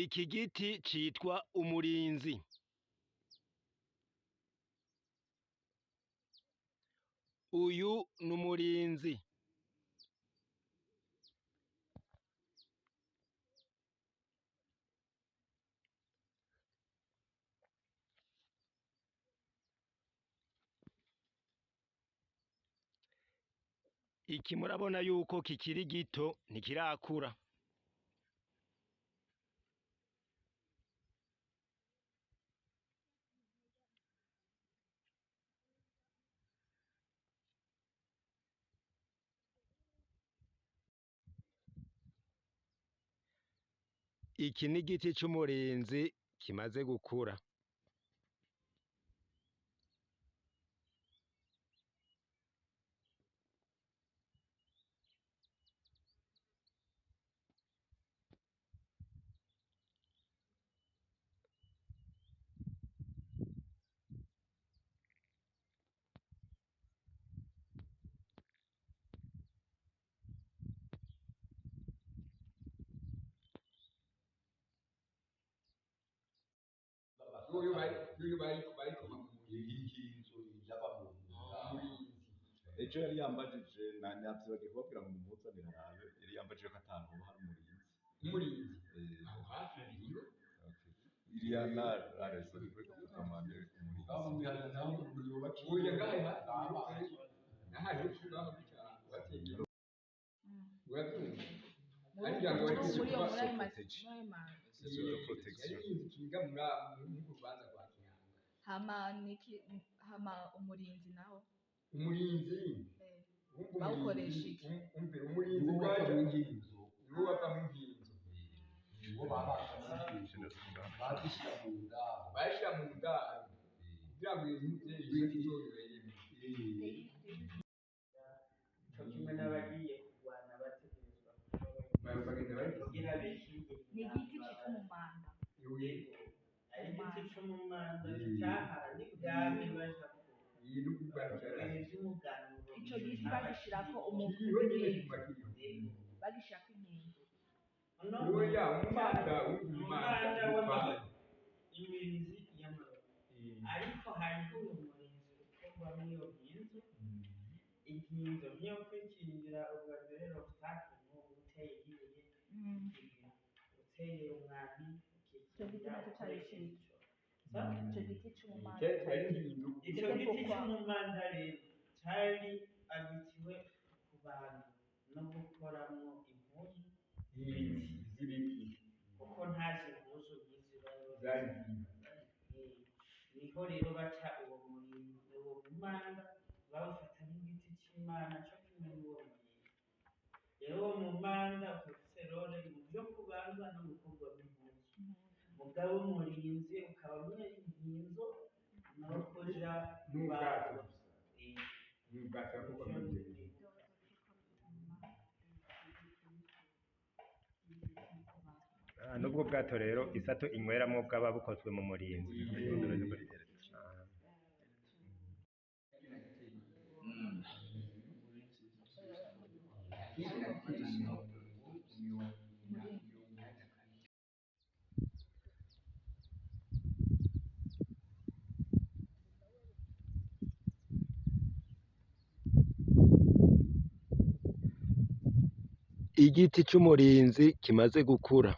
Iki giti citwa umurinzi. Uyu ni umurinzi. Iki murabona yuko kikiri gito, ntikirakura. Iki ni igiti c'umurinzi kimaze gukura. Ejo yari yambajije navyibagiye kubabwira ngo mumuzanire arabe, yari yambajije ko atanu hoba hari umurinzi. Umurinzi Eh, aho hafi biriyo. Okay. Iriya nararese kamande umurinzi. Oya, ngahe nahaje ngaho bategeye, urabyumva? Ariko ngo muri muri kuba muri ayo protection. muri ayo C'est de protection. Yari inzu ikinga muri rubanza rwa Kihanga. Hama niki, hama umurinzi naho? Umurinzi Eh, wumva bawukoresha umurinzi iki? Umvira, umurinzi waje niwo wavamo inkinzo. Bayishyira mu ndaro kugira ngo ibintu bizoroheremo. Co kimwe n'abagiye kurwana bategerezwa Bagenda bari kugira bikingire. Ni igiti citwa umumanda. Yego, ari igiti c'umumanda kitahara n'ibwami baja Iyi ni ukugaragara. ku bihe vy'umuganuro. Ico giti bagishirako Kiriho nyine inkinzo. kiba kiriho. Bagishirako inkinzo. Oya, umumanda, wumva umumanda umumanda w'amababi, imirinzi y'amababi, ariko hariho umurinzi ukorwamwo iyo nkinzo. Inkinzo nk'iyo kwikingira ubwa mbere, l'obstacle, nk'ubu uteye nk'ibuye, uteye umwambi, Ico giti ukikingira naco cari ukoresheje ciza. ico. So, Ico giti c'umumanda. Cyari inkinzo. Ico giti c'umumanda rero cari abitiwe ku bantu no gukoramwo impuzu Z'ibiti. kuko ntazi impuzu nk'izi bari Zari bafise. nkinzo. Niho rero baca uwo murinzi, uwo mumanda bawufata nk'igiti c'Imana co kimwe n'uwo murinzi. Rero uwo mumanda ukaba role mu vyo kubanza no gukorwamwo impuzu, mugabo umurinzi ukaba inkinzo no kuja N'ubwato kubanza. gusa. N'ubwato bukorwa muri ibyo bintu. Ah, n'ubwo bwato rero isato inyweramwo bwaba bukozwe mu murinzi. Ah. Igiti c'umurinzi kimaze gukura.